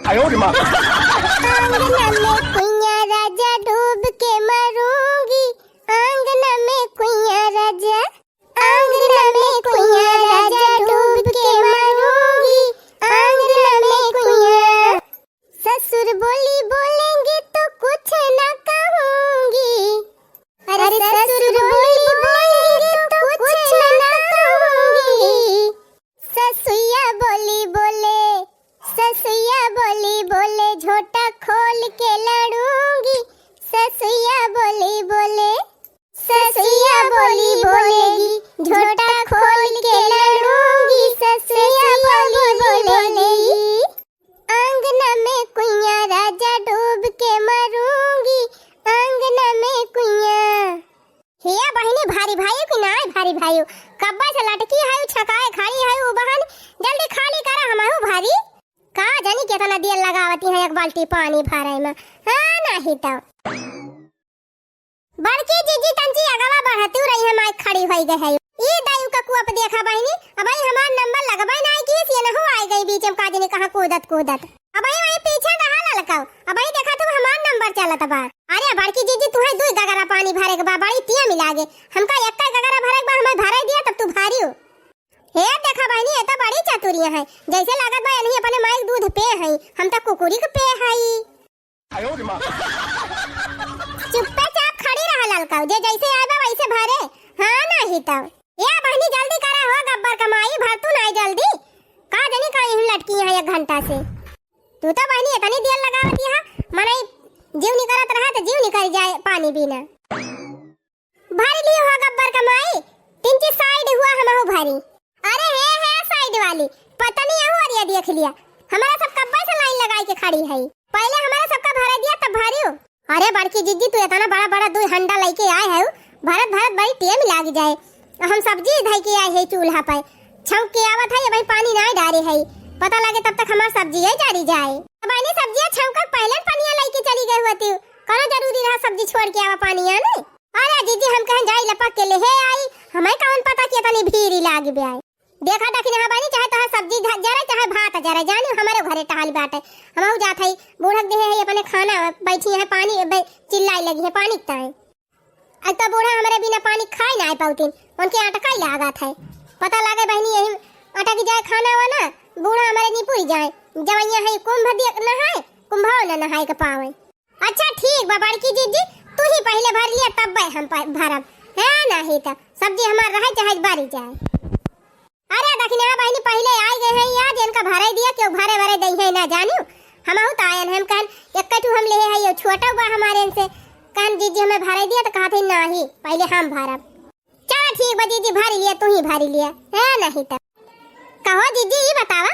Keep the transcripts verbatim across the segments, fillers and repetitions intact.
आंगन में कुइयाँ राजा डूब के मरूंगी, आंगन में कुइयाँ राजा, आंगन में कुइयाँ राजा डूब के मरूंगी, आंगन में कुइयाँ। ससुर बोली बोलेंगे तो कुछ ना कहूंगी, अरे ससुर बोली बोलेंगे तो कुछ ना कहूंगी। ससुइया बोली बोले, ससुइया बोली बोले, झोटा खोल के लड़ूंगी। ससुइया बोली बोले, ससुइया बोली बोलेगी, झोटा खोल के लड़ूंगी। ससुइया बोली बोलेगी। आंगन में कुइयाँ राजा डूब के मरूंगी, आंगन में कुइयाँ। हे बहिनी, भारी भाई कि नाय भारी भाई, कब्बा से लटकी है, छकाए खड़ी है, उ बहन जल्दी खाली करा, हमहू भारी। का जानी केतना देर लगावती है एक बाल्टी पानी भरे में। हाँ, नाही तो। बड़की जीजी तंची अगवा बढ़तू रही है, माई खड़ी होई गए है। ई दायु का कुआ पे देखा बहिनी, अबही हमार नंबर लगबे नाई किस, ये नहु आई गई बीच में, का जानी कहाँ कूदत कूदत। अबही वही पीछे रहा ललकाऊ, अबही देखा तू हमार नंबर चलत बा। अरे बड़की जीजी, तू है दुई गगरा पानी भरे के बा, बड़ी टियम लागे। हमका एक्का गगरा भरे के बा, हमें भरे दिया तब तू भरियो। हे देखा बहिनी, ये तो बड़ी चतुरिया है, जैसे लागत बा यही अपने माई के दूध पे है, हम तो कुकुरी के पे है। चुप्पे चाप खड़ी रहा ललकाऊ, जे जैसे आए बा वैसे भरे। हाँ नाही तब। ए बहिनी जल्दी करा हो गब्बर का माई, भर तू नाही जल्दी। का जानी का यहीं लटकी है एक घंटा से। तू तो बहिनी इतनी देर लगावती है, मनई जीव निकलत रहा तो जीव निकल जाए पानी बिना। भर लियो हो गब्बर का माई, तिनची साइड हुआ हमहू भरी। अरे हे, हे साइड वाली, पता नहीं अहू अरिया देख लिया। हमारा सब कब्बे से लाइन लगाई के खड़ी है। पहले हमारा सबका भरा दिया तब भरियो। अरे बड़की जिज्जी, तू इतना बड़ा बड़ा दुई हंडा लेके आए है, भरत भरत बड़ी टेम लाग जाए। हम सब्जी धई के आए है चूल्हा पे, छौंक के आवत है, अबही पानी नाय डारे है। पता लगे तब तक हमार सब्जी ही जारी जाए। अब आने सब्जिया छौंक के पहले पनिया लेके चली गए होती, कौनो जरूरी रहा सब्जी छोड़ के आवा पानी आने? अरे जीजी, हम कहन जाई लपक के लेहे आई, हमें कौन पता कि इतनी भीड़ ही लाग बे आई। देखा दखिनहा बहिनी, चाहे तोहार सब्जी ध-, जरे, चाहे भात जरे, जानी हमरे घरे टहल बाटे। हमहू जात हई, बूढ़क देहे है अपने खाना, बैठी है पानी, बै-, चिल्लाई लगी है पानी ताई। अब तो बूढ़ा हमरे बिना पानी खाए ना पाउतीन, उनके अटकाई लागत है। पता लगे बहिनी, यही अटक जाए खाना वाना, बूढ़ा हमरे निपुर जाए। जवैया है कुंभ दिया नहाए, कुंभवा न नहाए के पावे। अच्छा ठीक बा बड़की जिज्जी, तू ही पहले भर लिया तब हम प-, भरब। है नाही त सब्जी हमार रहे चाहे बारी जाए। अरे दखिनहा बहिनी पहले आई गए हैं यार, इनका भरे दिया, क्यों भरे भरे दई है ना जानियो। हमहू त आयन हम कहन एक ठू हम लेहे है, ये छोटा बा हमारे इनसे। कहन जिज्जी हमें भरे दिया तो कहत है नाही, पहले हम भरब। चला ठीक बा जिज्जी, भरी लिया, तू ही भरी लिया, है नाही त। कहो जिज्जी, ई बतावा,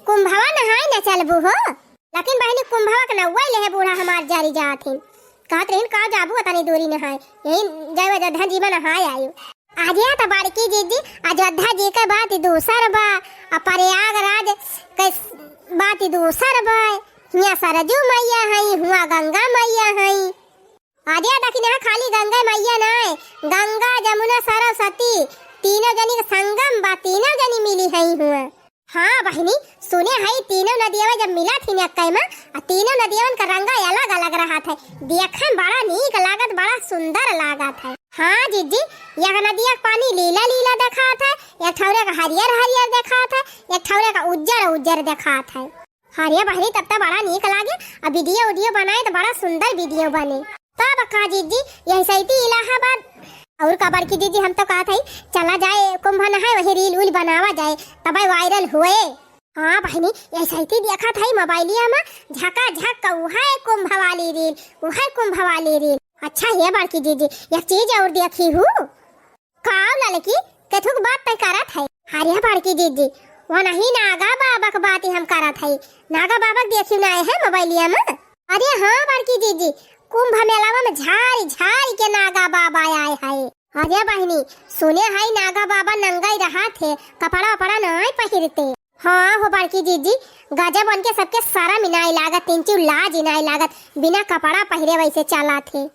कुंभवा नहाए न चलबू हो? लेकिन बहिनी, कुंभवा के नौवा लेहे बूढ़ा हमार जारी जात हिन। कहत रहिन, "का जाबू अतनी दूरी नहाए, यही जय अयोध्या जी में नहाए आयु।" अरे त बड़की जिज्जी, अयोध्या जी के बात दूसर बा, आ प्रयागराज के बात दूसर बा। हियाँ सरजू मैया हई, हुआँ गंगा मैया हई। अरे दखिनहा खाली गंगा मैया नाय, गंगा, जमुना, सरस्वती, तीनों जनी के संगम बा, तीनों जनी मिली हई हुआँ। हाँ बहिनी, सुने हई तीनों नदियवा जब मिलत ही नक्कई में, आ तीनों नदियवन का रंगा अलग अलग रहत है, देखे में बड़ा नीक लागत, बड़ा सुंदर लागत है। हाँ जिज्जी, एक नदिया के पानी लीला लीला देखात है, एक ठौरे का हरियर हरियर देखात है, एक ठौरे का उज्जर उज्जर देखात है। अरे बहिनी, तब त बड़ा नीक लागे। अब वीडियो उडियो बनाए त बड़ा सुंदर वीडियो बने। तब का जिज्जी, यही सहित इलाहाबाद। और का बड़की जिज्जी, हम तो कहत हई, चला जाए कुंभ नहाए, वही रील उल बनावा जाए, तब वायरल हुए। हाँ बहिनी, यही सहित देखत हई मोबाइलिया में, झका झक का उहे कुंभ वाली रील, उहे कुंभ वाली रील। अच्छा हे बड़की जिज्जी, एक चीज और देखी हूँ। का ललकी, केथुक बात तय करत है? अरे बड़की जिज्जी, वो नहीं नागा बाबा के बात ही हम करत है। नागा बाबा के देखियो ना आए है मोबाइलिया में। अरे हाँ बड़की जिज्जी, कुंभ मेलावा में झारी झारी के नागा बाबा आए है। अरे बहिनी, सुने है नागा बाबा नंगा ही रहत है, कपड़ा वपड़ा नाय पहिरते। हाँ हो बड़की जिज्जी, गजब उनके सबके शरम ही नाय लागत, तिनची लाज ही नाय लागत, बिना कपड़ा पहिरे वैसे चलत है।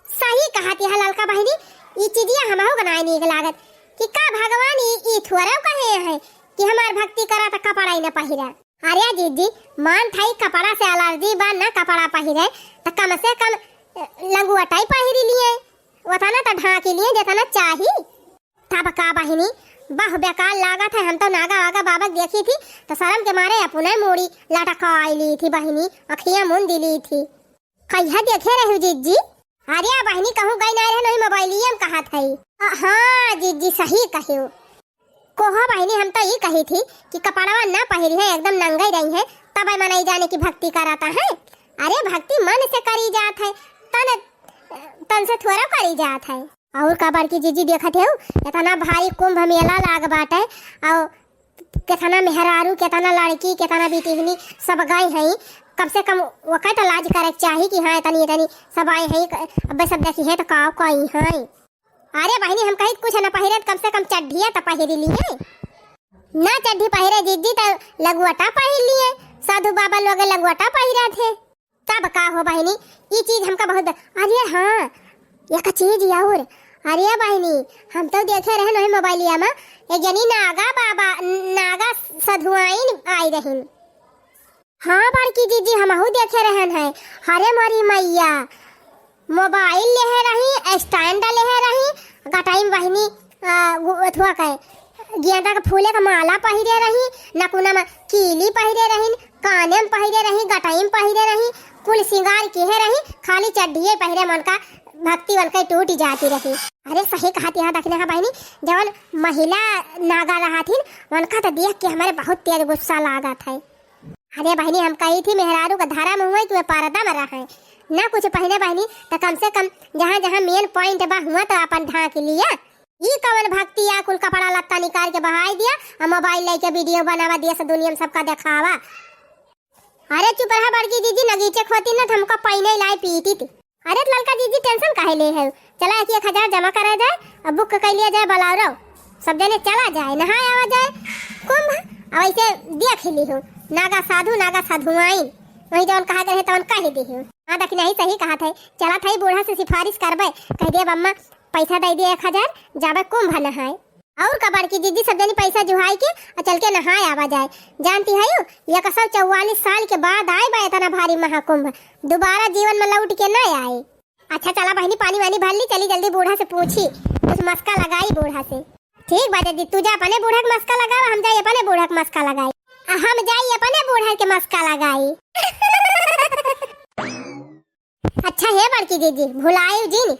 सही कहत है ललका बहिनी, ई चीजिया हमहू के नाय नीक लागत कि का भगवान ई, ई थोड़े कहे हैं कि हमार भक्ति करा त कपड़ा ही न पहिरा। अरे जीजी, मान थाई कपड़ा से allergy बा, ना कपड़ा पहिरे, त कम से कम, अ, लंगुअटाई पहिरी लिए, ओतना त ढाँकी लिए, जेतना चाही। तब का बहिनी, बहु बेकार लागत है। हम तो नागा वागा बाबा देखी थी, त शरम के मारे अपने मूड़ी लटकाई ली थी बहिनी, अखियाँ मूंद ली थी। कहिया देखे रहू जीजी? अरे बहिनी, कहूँ गई नाहीं रहन, वही मोबाइलिया में कहत हई। अ, हाँ जीजी, सही कहियो। कोहो बहिनी, हम तो ई कही थी कि कपड़वा ना पहिरी है, एकदम नंगई रही है, तब मनई जाने की भक्ति करता है। अरे भक्ति मन से करी जात है, तन, तन से थोड़ा करी जात है। और का बड़की जीजी देखत है, इतना भारी कुंभ मेला लाग बाटे, और केतना मेहरारू, केतना लड़की, केतना बिटिहनी सब गए हैं। कम से कम ओकर तो लाज करे के चाही कि हाँ, इतनी, इतनी सब आए हैं, अबे सब देखी है तो का कोई है। अरे बहिनी, हम कही कुछ न पहिरे, कम से कम चड्ढिया तो पहिरी लिए। ना चड्ढी पहिरे जीजी, तो लंगोटा पहिर लिए। साधु बाबा लोग लंगोटा पहिरा थे। तब का हो बहिनी, ई चीज हमका बहुत ब-, अरे हाँ, एक चीज और। अरे बहिनी, हम तो देखे रहन वही मोबाइलिया में, एक जनी नागा बाबा, नागा सधुआइन आई रहिन। हाँ बड़की जीजी, हमहू देखे रहन है। अरे मोरी मैया, मोबाइल लेहे रही, stand लेहे रही, गटाई में बहिनी, आ, गु-, अथुआ के, गेंदा के फूले के माला पहिरे रही, नकुना में कीली पहिरे रही, काने में पहिरे रही, गटाई में पहिरे रही, कुल सिंगार किहे रही, खाली चड्ढिए पहिरे मन का भक्ति उनके टूट जाती रही। अरे सही कहत यहाँ दखिना है बहिनी, जवन महिला नागा रहथिन, उनका तो देख के हमारे बहुत तेज गुस्सा लागत है। अरे बहिनी, हम कही थी मेहरारू का धर्म हुए कि वे पर्दा में रहे, ना कुछ पहिने बहिनी, तो कम से कम जहाँ जहाँ main point बा हुआ तो अपन ढाँक लिया। ई कवन भक्ति आ, कुल कपड़ा लत्ता निकाल के बहाई दिया, आ मोबाइल लेके video बनावा, देश दुनिया में सबका देखावा। अरे चुप रहा बड़की जीजी, नगीचे खोती न तो हमका पहिने लाई पीटी थी। अरे त ललका जीजी, tension काहे ले है? चला एक, एक हजार जमा करा जाए, अब book कर लिया जाए Bolero, सब जने चला जाए, नहाए आवा जाए कुंभ। अब ऐसे देख ली हो, नागा साधु, नागा साधुआइन, वही जवन कहा गए है तवन कह दी हो। हाँ दखिना, ही सही कहा था, चला था ही बूढ़ा से सिफारिश करबे, कह दिया बम्मा पैसा दे दिया एक हजार, जाबे कुंभ नहाए। और का बड़की जीजी, सब जनी पैसा जुहाई के आ चल के नहाए आवा जाए। जानती है यू, एक सौ चौवालीस साल के बाद आए बा इतना भारी महाकुंभ, दोबारा जीवन में लौट के न आए। अच्छा चला बहिनी, पानी वानी भर ली, चली जल्दी बूढ़ा से पूछी, कुछ मस्का लगाई बूढ़ा से। ठीक बा जीजी, तू जा अपने बूढ़ा के मस्का लगावा, हम जाई अपने बूढ़ा के मस्का लगाई। आ हम जाई अपने बूढ़ा के मस्का लगाई। अच्छा हे बड़की जीजी, भुलायु जिन,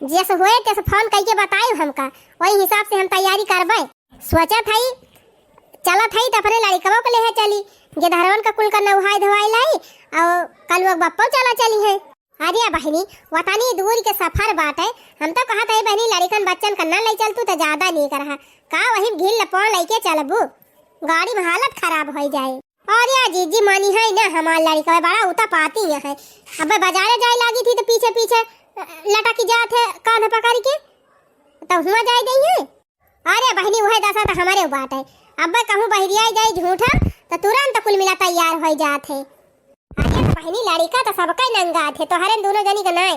जैसे होए तैसे phone कइके बतायु हमका, वही हिसाब से हम तैयारी करबे। सोचत हई, चलत हई त अपने लड़िकवा के लेहे चली, गिधरवन का कुल का नउहाई धोआई लाई, और कल वो बप्पो चला चली है। अरे बहिनी, वतनी दूर के सफर बाटे, हम तो कहत हई बहिनी, लड़िकन बच्चन का न ले चलतू त ज्यादा नीक रहा। का वही घिल लपौन लइके चलबू, गाड़ी में हालत खराब होइ जाए। अरे जीजी, मानी है ना हमार लड़िका, बड़ा उतापाती है। अबे बाजारे जाए लागी थी तो पीछे पीछे, अ, लटकी जात है कांध पकड़ के, तो हुआ जाए गई है। अरे बहिनी, वह दशा तो हमारे बाटे। अबे कहूँ बहरिया जाए झूठा, तो तुरंत कुल मिला तैयार हो जात है। अरे तो बहिनी, लड़िका तो सबका नंगा थे, तोहरे दोनों जनी का नाय,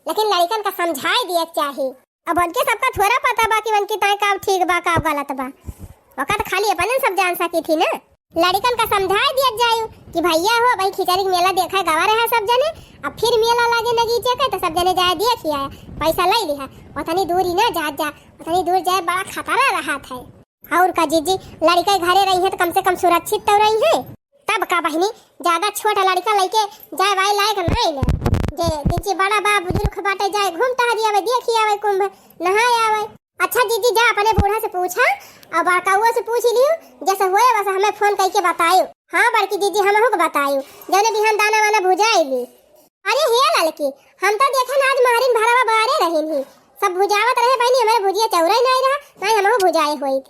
लेकिन लड़िकन का समझाए दिए के चाही। अब उनके सबका थोड़ा पता बा कि उनकी ताई का ठीक बा, का गलत बा। ओका तो खाली अपनन सब जान सकी थी ना। लड़िकन का समझाए दिया जायु कि भैया हो, भाई खिचड़ी के मेला देखा गवा रहा सब जने, अब फिर मेला लागे नगीचे के, तो सब जने जाए दिया खिया, पैसा ले लिहा। उतनी दूर ही ना जात जा, उतनी दूर जाए बड़ा खतरा रहा था। और का जीजी, लड़िका घरे रही है तो कम से कम सुरक्षित तो रही है। तब का बहिनी, ज्यादा छोट लड़िका लइके जाए वाए लायक नहीं ले। जे जीजी बड़ा बा, बुजुर्ग बाटे, जाए घूम टहरी आवे, देखी आवे कुंभ, नहाए आवे। अच्छा जीजी, जा अपने बूढ़ा से पूछा और बड़काउआ से पूछ लियो, जैसे होए वैसे हमें phone कइके बतायो। हाँ बड़की जीजी, हमहू के बतायो, जौने बिहान दाना वाना भुजाई ली। अरे हे ललकी, हम तो देखे ना आज महरिन भरावा बारे रहिन ही, सब भुजावत रहे बहिनी, हमारे भुजिया चौरा ही नहीं रहा, नहीं हमहू भुजाए होई।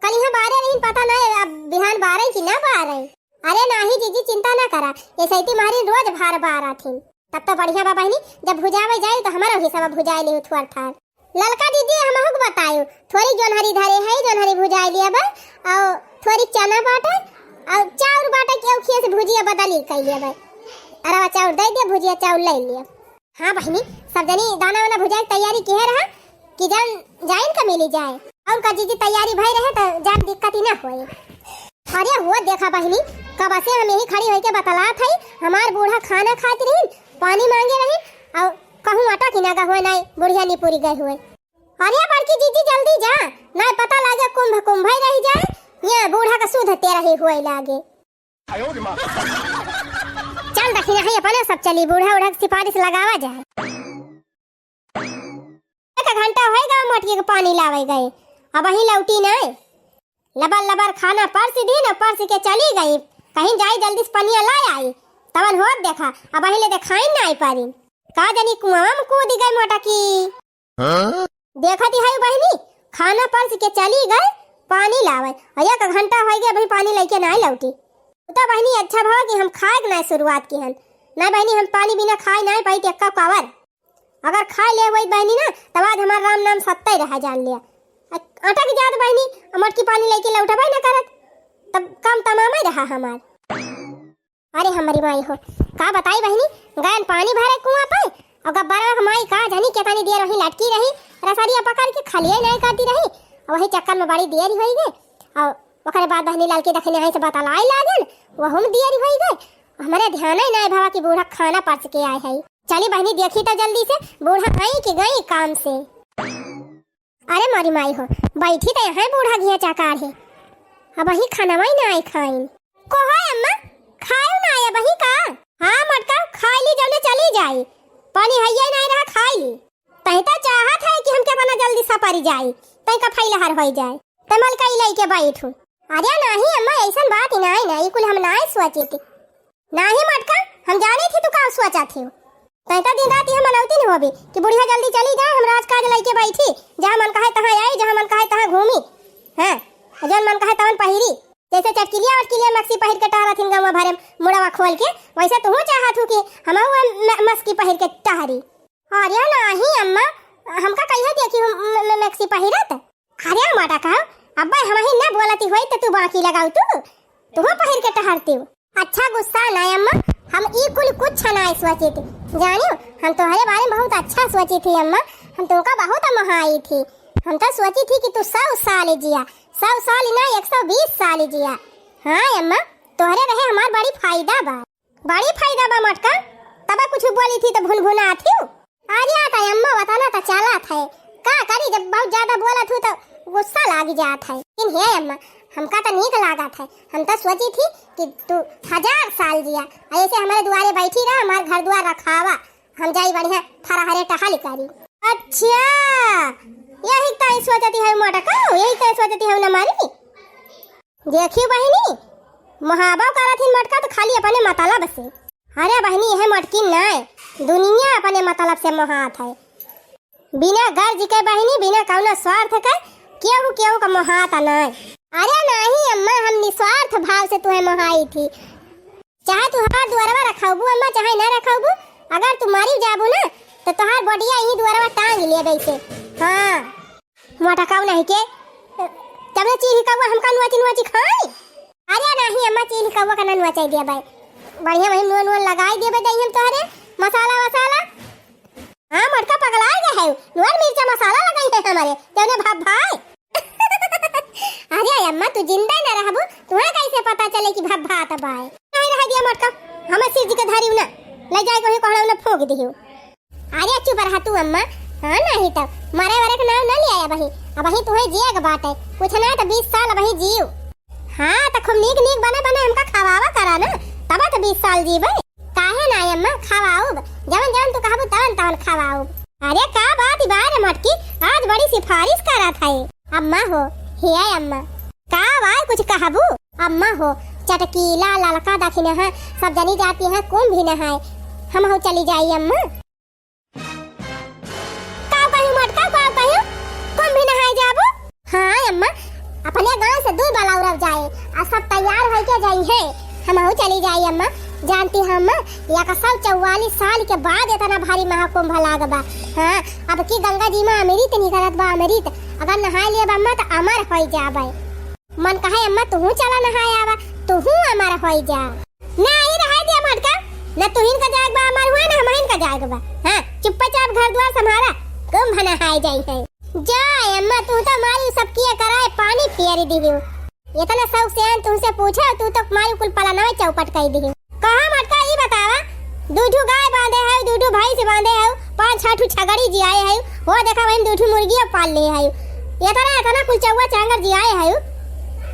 कल यहाँ बारे रहिन, पता नहीं अब बिहान बारे कि ना बारे। अरे नाही जीजी, चिंता ना करा, ये सैती महरिन रोज भार बार आथिन। तब तो बढ़िया बा बहिनी, जब भुजावे जाई तो हमारो हिस्सा भुजाए लिहु थोर थार। ललका जीजी, हमहू के बतायु, थोरी जोनहरी धरे है, जोनहरी भुजाए लिया बा, और थोरी चना बाटे, और चाउर बाटे, केहू खिए से भुजिया बदली कइ लिया बा। अरवा चाउर दे दिया, भुजिया चाउर ले लिया। हाँ बहिनी, सब जनी दाना वाना भुजाए के तैयारी किहे रहा कि जान जाइन का मिली जाए। और का जीजी, तैयारी भई रहे तो जान दिक्कत ही ना होए। अरे हो देखा बहिनी, कब से हम यही खड़ी होइके बतलात हई, हमार बूढ़ा खाना खात रहिन, पानी माँगे रहिन, अउ कहूँ अटकिन गा हुए नाई, बुढ़िया निपुरी गए हुए। अरे बड़की जीजी जल्दी जा, नाई पता लागे कुंभ कुंभ ही रहि जाए, यहाँ बूढ़ा का सुधते रही हुए लागे। चल दखिनहा ही अपने सब चली, बूढ़ा उढ़ा के सिफारिश लगावा जाए। एक घंटा होइगा मोटकी के पानी लावे गए, अबहीं लौटी नाई। लबर लबर खाना परसि दीन, परसि के चली गई, कहिन जाई जल्दी से पनिया लाइ आई। तवन होत देखा, अबहीं ले देखाइन नाई पारिन। का जनी कुआवा में कूदि गई मोटकी। हाँ? देखत ही है बहिनी, खाना परसि के चली गई पानी लावे, अउ एक घंटा होइगा अबहीं पानी लइके नाई लौटी। उ तो बहिनी अच्छा भवा कि हम खाए के नाई शुरुआत किहन। नाई बहिनी, हम पानी बिना खाए नाई पाई एक्का कवर। अगर खाए ले होइत बहिनी ना, तब आज हमार राम नाम सत्य रहा जान लिया। अ-, अटक जात बहिनी, अ मोटकी पानी लइके लौटबे ना करत, तब काम तमाम ही रहा हमार। अरे हमरी माई हो, का बताई बहिनी, गयन पानी भरे कुआँ पे, अउ गब्बरवा के माई का जानी केतनी देर वहीं लटकी रही, रसरिया पकड़ के खलिया नाई करती रही, अउ वही चक्कर में बड़ी देर होइगे। अउ ओकरे बाद बहिनी ललकी दखिनहा ही से बतलाए लागन, वहू में देर होइगे। हमरे ध्यान ही नाई भवा कि बूढ़ा खाना परसि के आए है। चली बहिनी, देखी तो जल्दी से बूढ़ा आई कि गई काम से। अरे मोरी माई हो, बैठी तो यहाँ बूढ़ा घिया चाकार है, अबहीं खानवा ही नाई खाइन। कहो अम्मा, खायो नाई अबहीं का? हाँ मोटका, खाइ ली जौने चली जाई, पानी हइये नाई रहा, खाइ ली। तहीं तो चाहत है कि हमके अपना जल्दी सपरि जाई, तहीं का फैलहर होइ जाए। ते मलकई लइके बैठू। अरे नाहीं अम्मा, अइसन बात ही नाहीं, नाहीं, कुल हम नाहीं सोचित ही। नाहीं मोटका, हम जानित ही तू का सोचत ही। तहीं तो दिन रात यह मनौती न होबी कि बुढ़िया जल्दी चली जाए, हम राज काज लइके बैठी, जहाँ मन कहे तहाँ आई, जहाँ मन कहे तहाँ घूमी। हाँ, जौन मन कहे तवन पहिरी। जैसे चटकिलिया वटकिलिया मक्सी पहिर के टहरत हिन गौवा भरे मुड़वा खोल के, वैसे तुहू चाहत हू कि हमहू म-, मस्की पहिर के टहरी। अरे नाहीं अम्मा, हमका कहिया देखी हूँ म-, म-, मैक्सी पहिरत? अरे मोटका, अब्बा हमही न बोलती होई त तू बाकी लगाऊ तू, तुहू पहिर के टहरती। अच्छा गुस्सा ना अम्मा, हम ई कुल कुछ ना सोचित। जानियो, हम तोहरे बारे में बहुत अच्छा सोचित ही अम्मा, हम तुमका बहुत मोहाई थी। हम तो सोचित ही कि तू सौ साल जिया, सौ साल ना एक सौ बीस साल जिया। हाँ अम्मा, तोहरे रहे हमार बड़ी फायदा बा। बड़ी फायदा बा मोटका, तबे कुछ बोली थी तो भुनभुनात ही। अरे त अम्मा वतना त चालत है, का करी जब बहुत ज्यादा बोलत हू तो गुस्सा लाग जात है। लेकिन हे अम्मा, हमका त नीक लागत है, हम त सोचित ही कि तू हजार साल जिया, ऐसे हमरे दुआरे बैठी रहा, हमार घर दुआर रखावा, हम जाई बढ़िया फरहरे टहल करी। अच्छा, यही त सोचती है मोटका, यही त सोचती है ना मारी। देखियो बहिनी, मोहाबो करत हिन मोटका तो खाली अपने मतलब से। अरे बहिनी, यह मोटकी नाय, दुनिया अपने मतलब से मोहात है। बिना गर्ज के बहिनी, बिना कौनो स्वार्थ के केहू केहू का मोहात नाय। अरे नाहीं अम्मा, हम निस्वार्थ भाव से तुहे मोहाई थी। चाहे तू हमार दुआरवा रखौबू अम्मा, चाहे ना रखौबू, अगर तू मरी जाबू ना, तो तोहार बोडिया यही दुआरवा टांग लेबे से। हाँ। मोटकऊ नहीं के, तबे चील कौआ हमका नुआची नुआची खाई। अरे नहीं अम्मा, चील कौआ का ना नुआचाई दिया बाई, बढ़िया वही नून वून लगाई दिया बाई, दही हम तोहरे मसाला वसाला। हाँ मोटका पगला गए है, नून मिर्चा मसाला लगाई है हमारे, जौने भाप भाई। अरे अम्मा, तू जिंदा ही ना रहबू, तुम्हें कैसे पता चले कि भाप भात बाय? नहीं रह दिया मोटका, हमें सिर जी के धारी ना, ले जाए को ही कोहड़ा ना फूंक दियो। अरे चुप रहा तू अम्मा। हाँ, नहीं तो मरे वरे के नाम ना लिया अबही। अबही तुहे जिए के बाटे, कुछ ना तो बीस साल अबही जियो। हाँ, तो खूब नीक नीक बने बने हमका खवावा करा ना, तब तो बीस साल जीबे। काहे ना अम्मा, खवाऊब, जवन जवन तू कहबू तवन तवन खवाऊब। अरे का बात बा रे मोटकी, आज बड़ी सिफारिश करत है। अम्मा हो, हे अम्मा। का बाय, कुछ कहबू? अम्मा हो, चटकीला ललका दखिनहा, सब जनी जाती हैं, कुंभ नहाए, हमहू चली जाई अम्मा। का कहू मोटका, का कहू? कुंभ नहाए जाबू? हाँ अम्मा, अपने गांव से दुई बलौरव जाए, आ सब तैयार होइके जाई है, हमहू चली जाई अम्मा। जानती हैं अम्मा, एक सौ चौवालीस साल के बाद इतना भारी महाकुंभ लाग बा। हाँ, अब की गंगा जी में अमृत निकलत बा, अमृत। अगर नहाए लेब अम्मा तो अमर होई जाबे। मन कहे अम्मा तुहू चला नहाए आवा, तुहू अमर होई जा। ना, ई रहे दे मोटका, ना तुहिन का जाएक बा अमर हुआ, ना हमहिन का जाएक बा। हाँ, चुप्पा चाप घर द्वार संभारा, कुंभ नहाए जाई है। जा अम्मा, तू तो मारी सब किया कराए पानी फेर दियो। इतना शौक से आन तुमसे पूछे, तू तो मारी कुल पलानवा चौपट कइ दिही। कहा मोटका, ई बतावा, दू ठू गाय बांधे है, दू ठू भैंस बांधे है, पाँच छह ठू छगड़ी जियाए है, हो देखा वहीं दू ठू मुर्गियो पाल ले है, इतना, इतना कुल चौवा चांगर जियाए है,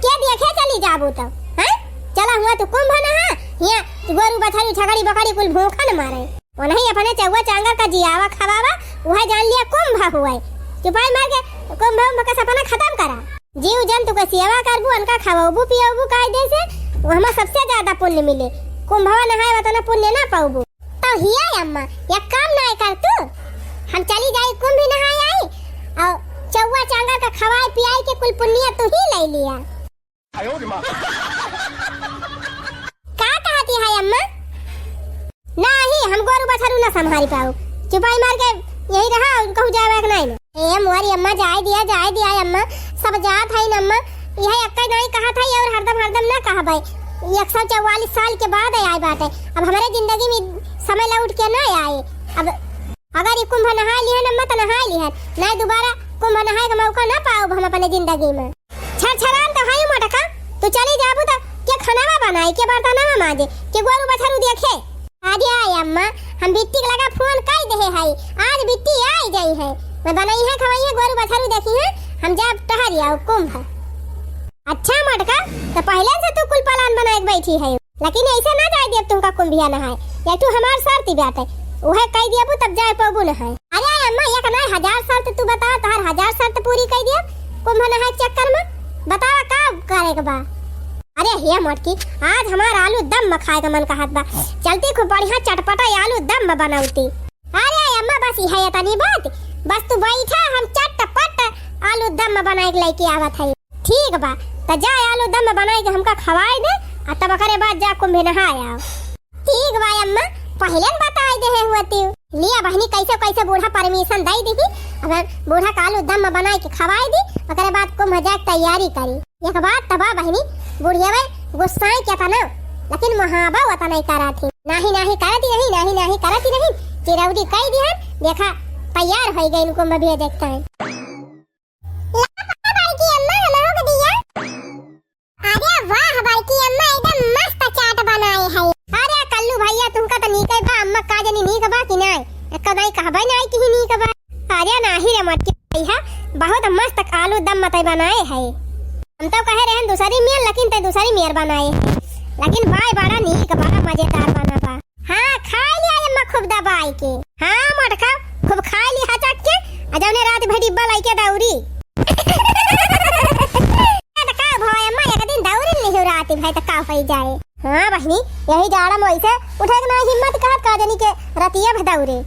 के देखे चली जाबू तो, हैं? चला हुआ तू कुंभ नहा, हियाँ गोरू बछरू छगड़ी बकरी कुल भूखा न मारे। ओनही अपने चौवा चांगर का जियावा खवावा, उहे जान लिया कुंभ हुए। चुपाई मार के कुंभ उंभ का सपना खतम करा। जीव जंतु के सेवा करबू, उनका खवबू पियबू कायदे से, वो हमा सबसे ज्यादा पुण्य मिले। कुंभवा नहाए उतना पुण्य ना पाउबू। तो हिया अम्मा, एक काम नाय कर तू, हम चली जाई कुंभ नहाए आई, और चौवा चांगर का खवाए पियाई के कुल पुण्य तू ही ले लिया। का कहती है अम्मा? नाही, हम गोरू बछरू ना संभारी पाऊ। चुपाई मार के यही रहा, कहूँ जावे के नाही ना। ए मोरी अम्मा, जाए दिया, जाए दिया अम्मा, सब जात है न अम्मा। यह एक नाही कहत है और हरदम, हरदम ना कहबे। एक सौ चौवालीस साल के बाद आए बाटे। अब हमरे जिंदगी में समय लौट के ना आए। अब अगर ई कुंभ नहाए लिहन अम्मा, त नहाए लिहन, नाय दोबारा कुंभ नहाए के मौका ना पाउब हम अपने जिंदगी में। छरछरान तो हई मोटका, तू चली जाबू त के खानावा बनाई, के बर्तनवा माजे, के गोरू बछरू देखे? अरे आय अम्मा, हम बिट्टी के लगा फोन कई देहे हई, आज बिट्टी आई जाई है, मैं बनई है, खवई है, गोरू बछरू देखी है, हम जाब टहरी आओ कुंभ। अच्छा मोटका, तो पहले से तू कुल प्लान बनाए के बैठी है। लेकिन ऐसे ना जाए देब तुमका कुंभिया नहाए। एक ठो हमार शर्त बाटे, उहे कह देबू तब जाए पबू नहाए। अरे अम्मा, एक नाय हजार शर्त तू बतावा, तोहार हजार शर्त पूरी कह देब कुंभ नहाए के चक्कर में। बतावा का करे के बा? अरे हे मोटकी, आज हमार आलू दम में खाए का मन कहत बा। चलती खूब बढ़िया चटपटा आलू दम में बनौती। अरे अम्मा, बस इहे तनी बात, बस तू बैठा, हम चटपट आलू दम में बनाए के लेके आवत है। ठीक बा, त जा आलू दम बनाई के हमका खवाई दे, आ तब ओकरे बाद जा कुंभ नहाए आओ। ठीक बा अम्मा, पहिले न बताई देहे हुआ तू। लिया बहिनी, कैसे कैसे बूढ़ा permission दई दिही, अगर बूढ़ा का आलू दम बनाई के खवाई दी, ओकरे बाद कुंभ जाए के तैयारी करी। एक बात तबा बहिनी, बुढ़िया गुस्साई के तना, लेकिन मुहाबा वता नहीं करा थी। नाही नाही करती नहीं, नाही नाही करती नहीं, चिरौरी कई दिहन, देखा तैयार हो गई कुंभ भी देखता है। ला बड़की अम्मा, हमहू के दिया। अरे वाह बड़की अम्मा, एकदम मस्त चाट बनाए है। अरे कल्लू भैया, तुमका तो नीक बा, अम्मा का जनी नीक बा कि नाय? एक कदाई कहबे नाय कि नीक बा। अरे नाही रे मोटकी भैया, बहुत मस्त आलू दम मतई बनाए है। हम तो कहे रहन दूसरी मेर, लेकिन ते दूसरी मेर बनाए है। लेकिन बाय बड़ा नीक, बड़ा मजेदार बना बा। हाँ, खाई लिया अम्मा खूब दबाई के। हाँ मोटका, खूब खाई ली हचक के, आ जौने रात भर डिब्बा लइके दौरी। तो का भवा अम्मा, एक दिन दौरी लिहो रात भर तो का होई जाए। हाँ बहिनी, यही जाड़ा में ऐसे उठे के ना हिम्मत कहत का जनी के रतिया भर दौरे।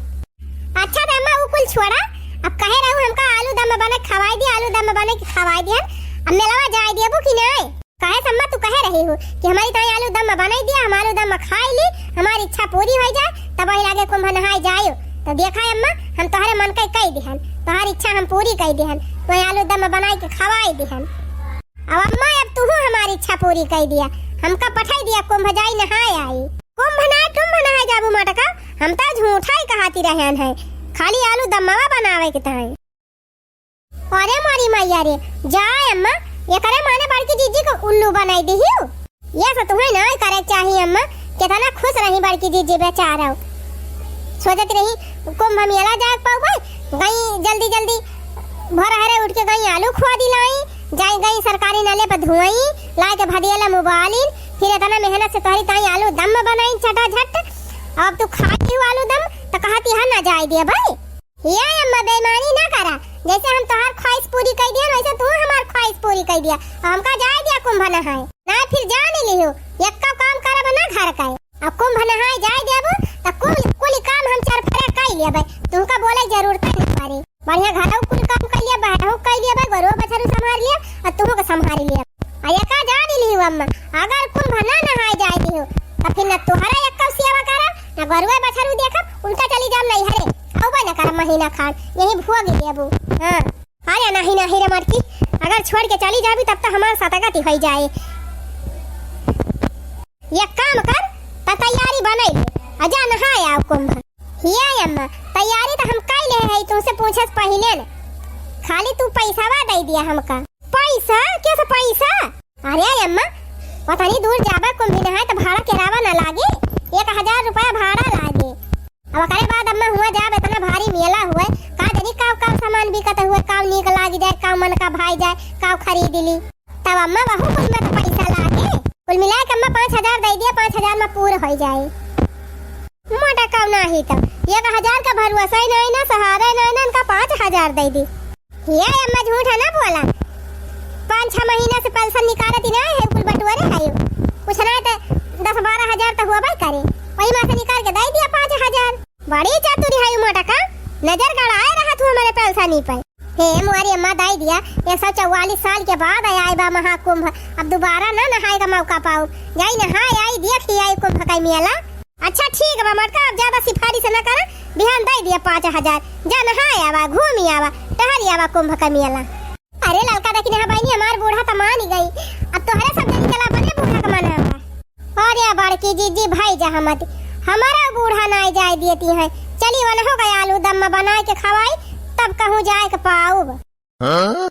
अच्छा तो अम्मा उ कुल छोड़ा, अब कहे रहू हमका आलू दम बने खवाई दी, आलू दम बने खवाई दिहन, अब मेलवा जाए दियबू कि नाय? काहे से अम्मा तू कहे रही हो कि हमारी ताई आलू दम बनाई दिया, हम आलू दम खाई ली, हमारी इच्छा पूरी हो जाए, तब वही लागे कुंभ नहाए जायो। तो देखा है अम्मा, हम तोहरे मन के कई दिहन, तोहार इच्छा हम पूरी कई दिहन, तो आलू दम बनाई के खवाई दिहन। अब अम्मा, अब तू हमारी इच्छा पूरी कई दिया, हमका पठाई दिया कुंभ जाई नहाए आई। कुंभ ना टुंभ नहाए जाबू मटका, हम तो झूठा ही कहाती रहन है, खाली आलू दम्मवा बनावे के ताई। अरे मोरी मैया रे, जाए अम्मा, एकरे माने बड़की जीजी को उल्लू बनाई दिहियो। ये सब तुम्हें नाय करे के चाही अम्मा, कितना खुश रही बड़की जीजी बेचारा। सोचत रही कुंभ मेला जाए पाउबे, गई जल्दी जल्दी भोर हरे उठ के गई आलू खोआ दिलाई, जाई गई सरकारी नले पर धुआई, लाए के भदियला मोबाइल, फिर इतना मेहनत से तोहरी ताई आलू दम बनाई चटाझट, अब तू खाती हो आलू दम तो कहती है ना जाए दिया भाई। ये अम्मा बेईमानी ना करा, जैसे हम तोहार ख्वाहिश पूरी कई दिया, वैसे तू हमार ख्वाहिश पूरी कई दिया। अब हमका जाए दिया कुंभ नहाए, ना फिर जान लिहो, यक्का काम करब ना घर का। अब कुंभ नहाए जाए देबू, त कुल, कुल काम हम चरफरे कई लेबे, तुमका बोले के जरूरत नहीं पड़े। बढ़िया घरऊ कुल काम कई लिया, बहरऊ कई लिया, गोरुआ बछरू संभाल लिया, और तुमको संभाल लिया। आ यक्का जान लिहो अम्मा, अगर कुंभ ना नहाए जाए दिहो, त फिर न तोहरा यक्का सेवा करा, न गोरुआ बछरू देखब, उल्टा चली जाम नैहरे, आउबे न करब महीना खान, यही भोग लेबू। हाँ। अरे नाही, नाही रे मटकी, अगर छोड़ के चली जाबी तब तो हमार सतगति होई जाए। एक काम कर, त तैयारी बनाई ले, आ जा नहाए आओ कुंभ। हिया अम्मा, तैयारी त हम कई ले है, तुमसे पूछे से पहिले न। खाली तू पैसावा दे दिया हमका। पैसा? कैसे पैसा? अरे अम्मा, ओतनी दूर जाबे कुंभ नहाए त भाड़ा किरावा न लागे, एक हजार रुपया भाड़ा लागे। अब ओकरे बाद अम्मा हुआ जाब, इतना भारी मेला हुए, का जनी काव काव सामान बिकत हुए, काव नीक लाग जाए, काव मन का भाई जाए, काव खरीद ली। तब अम्मा वहू कुल में तो पैसा लागे, कुल मिला के अम्मा पाँच हजार दे दिया, पाँच हजार में पूर हो जाए। मोटा काव नाही तो एक हजार का भरोसा ही नाही ना, सहारा ही नाही ना, इनका पाँच हजार दे दी। ये अम्मा झूठ है ना बोला, पाँच छह महीना से पेंशन निकालत ही ना है, कुल बटोरे है, कुछ ना तो दस बारह हजार तो होबे करे, वही में से निकाल के दे दिया पाँच हजार। बड़ी चतुरी है मोटा का, नजर गड़ाए रहा तू हमारे पेंशनी पे। हे मोरी अम्मा, दे दिया, एक सौ चौवालीस साल के बाद आए बा महाकुंभ, अब दोबारा ना नहाए का मौका पाऊ, जाई नहाए आई, देख ही आई कुंभ का मेला। अच्छा ठीक बा मोटका, अब ज्यादा सिफारिश न करा, बिहान दे दिया पाँच हजार, जा नहाए आवा, घूमी आवा, टहरी आवा कुंभ का मेला। अरे ललका देखी ना बहिनी, हमार बूढ़ा त मान ही गई, अब तोहरे सब जनी चला अपने बूढ़ा का मनावा। अरे बड़की जीजी भाई जा हमती, हमारा बूढ़ा ना जाए देती है, चली वनहो गए आलू दम में बनाए के खवाई, तब कहूँ जाए के पाऊब। हाँ?